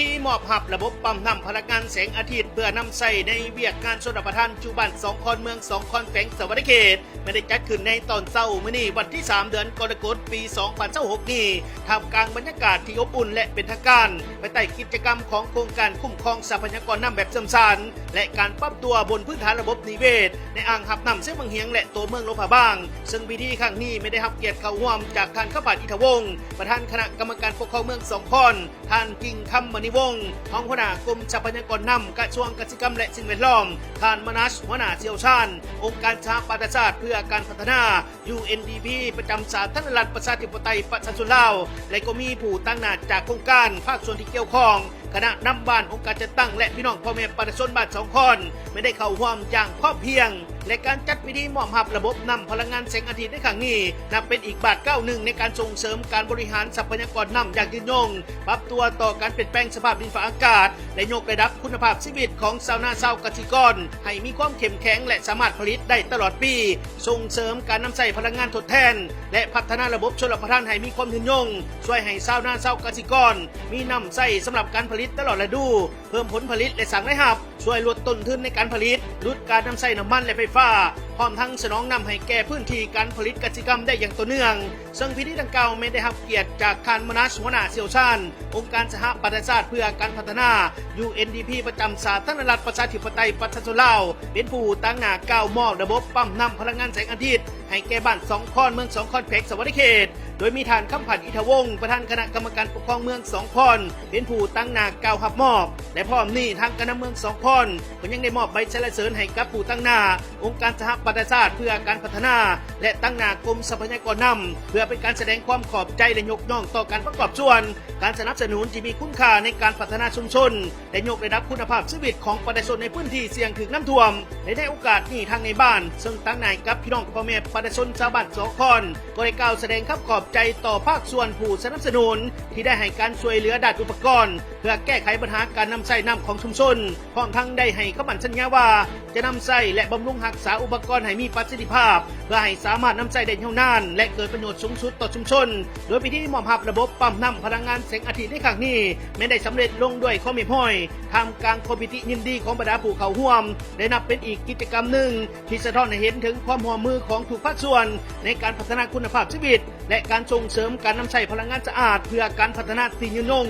ທີ່ມອບຮັບລະບົບປ້ຳນ້ຳພະລັງງານແສງອາທິດ ເພື່ອນຳໃຊ້ໃນວຽກງານຊົນລະປະທານຢູ່ບ້ານສອງຄອນ ເມືອງສອງຄອນ ແຂວງສະຫວັນນະເຂດ ແມ່ນໄດ້ຈັດຂຶ້ນໃນຕອນເຊົ້າມື້ນີ້ ວັນທີສາມ ເດືອນກໍລະກົດ ປີສອງພັນຊາວຫົກນີ້ ທ່າມກາງບັນຍາກາດທີ່ອົບອຸ່ນ ແລະ ເປັນທາງການ ພາຍໃຕ້ກິດຈະກຳຂອງໂຄງການຄຸ້ມຄອງຊັບພະຍາກອນນ້ຳແບບເຊື່ອມສານ ແລະ ການປັບຕົວບົນພື້ນຖານລະບົບນິເວດ ໃນອ່າງຮັບນ້ຳເຊບັ້ງຫຽງ ແລະ ຕົວເມືອງຫຼວງພະບາງ. ເຊິ່ງພິທີຄັ້ງນີ້ແມ່ນໄດ້ຮັບກຽດເຂົ້າຮ່ວມຈາກທ່ານ ຄຳພັນ ອິນທະວົງ ປະທານຄະນະກຳມະການປົກຄອງເມືອງສອງຄອນ, ທ່ານ ກິ່ງຄຳ ມະນີວົງ ຮອງຫົວໜ້າກົມຊັບພະຍາກອນນ້ຳ ກະຊວງກະສິກຳ ແລະ ສິ່ງແວດລ້ອມ, ທ່ານ ມະນັດ ຫົວໜ້າຊ່ຽວຊານອົງການສະຫະປະຊາຊາດເພື່ອການພັດທະນາ ຢູເອັນດີພີ ປະຈຳສາທາລະນະລັດ ປະຊາທິປະໄຕ ປະຊາຊົນລາວ ແລະ ກໍມີຜູ້ຕາງໜ້າຈາກໂຄງການ, ພາກສ່ວນທີ່ກ່ຽວຂ້ອງ, ຄະນະນຳບ້ານ, ອົງການຈັດຕັ້ງ ແລະ ພີ່ນ້ອງພໍ່ແມ່ປະຊາຊົນບ້ານສອງຄອນ ແມ່ນໄດ້ເຂົ້າຮ່ວມຢ່າງພ້ອມພຽງ ແລະ ການຈັດພິທີມອບຮັບລະບົບນ້ຳພະລັງງານແສງອາທິດໃນຄັ້ງນີ້ ນັບເປັນອີກບາດກ້າວໜຶ່ງໃນການສົ່ງເສີມການບໍລິຫານຊັບພະຍາກອນນ້ຳຢ່າງຍືນຍົງ, ປັບຕົວຕໍ່ການປ່ຽນແປງສະພາບດິນຟ້າອາກາດ ແລະ ຍົກລະດັບຄຸນນະພາບຊີວິດຂອງຊາວນາຊາວກະສິກອນໃຫ້ມີຄວາມເຂັ້ມແຂງ ແລະ ສາມາດຜະລິດໄດ້ຕະຫຼອດປີ, ສົ່ງເສີມການນຳໃຊ້ພະລັງງານທົດແທນ ແລະ ພັດທະນາລະບົບຊົນລະປະທານໃຫ້ມີຄວາມຍືນຍົງ, ຊ່ວຍໃຫ້ຊາວນາຊາວກະສິກອນມີນ້ຳໃຊ້ສຳລັບການຜະລິດຕະຫຼອດລະດູ, ເພີ່ມຜົນຜະລິດ ແລະ ສ້າງລາຍຮັບ, ຊ່ວຍຫຼຸດຕົ້ນທຶນໃນການຜະລິດ, ຫຼຸດການນຳໃຊ້ນ້ຳມັນ ແລະ ໄຟຟ້າ, ພ້ອມທັງສະໜອງນ້ຳໃຫ້ແກ່ພື້ນທີ່ການຜະລິດກະສິກຳໄດ້ຢ່າງຕໍ່ເນື່ອງ. ເຊິ່ງພິທີດັ່ງກ່າວແມ່ນໄດ້ຮັບກຽດຈາກທ່ານ ມະນັດ ຫົວໜ້າຊ່ຽວຊານອົງການສະຫະປະຊາຊາດເພື່ອການພັດທະນາ ຢູເອັນດີພີ ປະຈຳສາທາລະນະລັດ ປະຊາທິປະໄຕ ປະຊາຊົນລາວ ເປັນຜູ້ຕາງໜ້າກ່າວມອບລະບົບປ້ຳນ້ຳພະລັງງານແສງອາທິດ ໃຫ້ແກ່ບ້ານສອງຄອນ ເມືອງສອງຄອນ ແຂວງສະຫວັນນະເຂດ, ໂດຍມີທ່ານ ຄຳພັນ ອິນທະວົງ ປະທານຄະນະກຳມະການປົກຄອງເມືອງສອງຄອນ ເປັນຜູ້ຕາງໜ້າກ່າວຮັບມອບ ແລະ ພ້ອມນີ້ທາງການນຳເມືອງສອງຄອນ ກໍຍັງໄດ້ມອບໃບສັນລະເສີນໃຫ້ກັບຜູ້ຕາງໜ້າອົງການສະຫະປະຊາຊາດເພື່ອການພັດທະນາ ແລະ ຕາງໜ້າກົມຊັບພະຍາກອນນ້ຳ ເພື່ອເປັນການສະແດງຄວາມຂອບໃຈ ແລະ ຍົກຍ້ອງຕໍ່ການປະກອບສ່ວນ ການສະໜັບສະໜູນທີ່ມີຄຸນຄ່າໃນການພັດທະນາຊຸມຊົນ ແລະ ຍົກລະດັບຄຸນນະພາບຊີວິດຂອງປະຊາຊົນໃນພື້ນທີ່ສ່ຽງຖືກນ້ຳຖ້ວມ. ແລະ ໃນໂອກາດນີ້ ທາງນາຍບ້ານ ເຊິ່ງຕາງໜ້າກັບພີ່ນ້ອງພໍ່ແມ່ປະຊາຊົນຊາວບ້ານສອງຄອນ ກໍໄດ້ກ່າວສະແດງຄຳຂອບໃຈຕໍ່ພາກສ່ວນຜູ້ສະໜັບສະໜູນ ທີ່ໄດ້ໃຫ້ການຊ່ວຍເຫຼືອດ້ານອຸປະກອນ ເພື່ອແກ້ໄຂບັນຫາການນຳໃຊ້ນ້ຳຂອງຊຸມຊົນ, ພ້ອມທັງໄດ້ໃຫ້ຄຳໝັ້ນສັນຍາວ່າ ຈະນຳໃຊ້ ແລະ ບຳລຸງຮັກສາອຸປະກອນໃຫ້ມີປະສິດທິພາບ ເພື່ອໃຫ້ສາມາດນຳໃຊ້ໄດ້ຍາວນານ ແລະ ເກີດປະໂຫຍດສູງສຸດຕໍ່ຊຸມຊົນ. ໂດຍພິທີມອບຮັບລະບົບປ້ຳນ້ຳພະລັງງານແສງອາທິດໃນຄັ້ງນີ້ ແມ່ນໄດ້ສຳເລັດລົງດ້ວຍຄວາມຮຽບຮ້ອຍ ທ່າມກາງຄວາມປີຕິຍິນດີຂອງບັນດາຜູ້ເຂົ້າຮ່ວມ ແລະ ນັບເປັນອີກກິດຈະກຳໜຶ່ງ ທີ່ສະທ້ອນໃຫ້ເຫັນເຖິງຄວາມຮ່ວມມືຂອງທຸກພາກສ່ວນ ໃນການພັດທະນາຄຸນນະພາບຊີວິດ ແລະ ການສົ່ງເສີມການນຳໃຊ້ພະລັງງານສະອາດ ເພື່ອການພັດທະນາທີ່ຍືນຍົງ.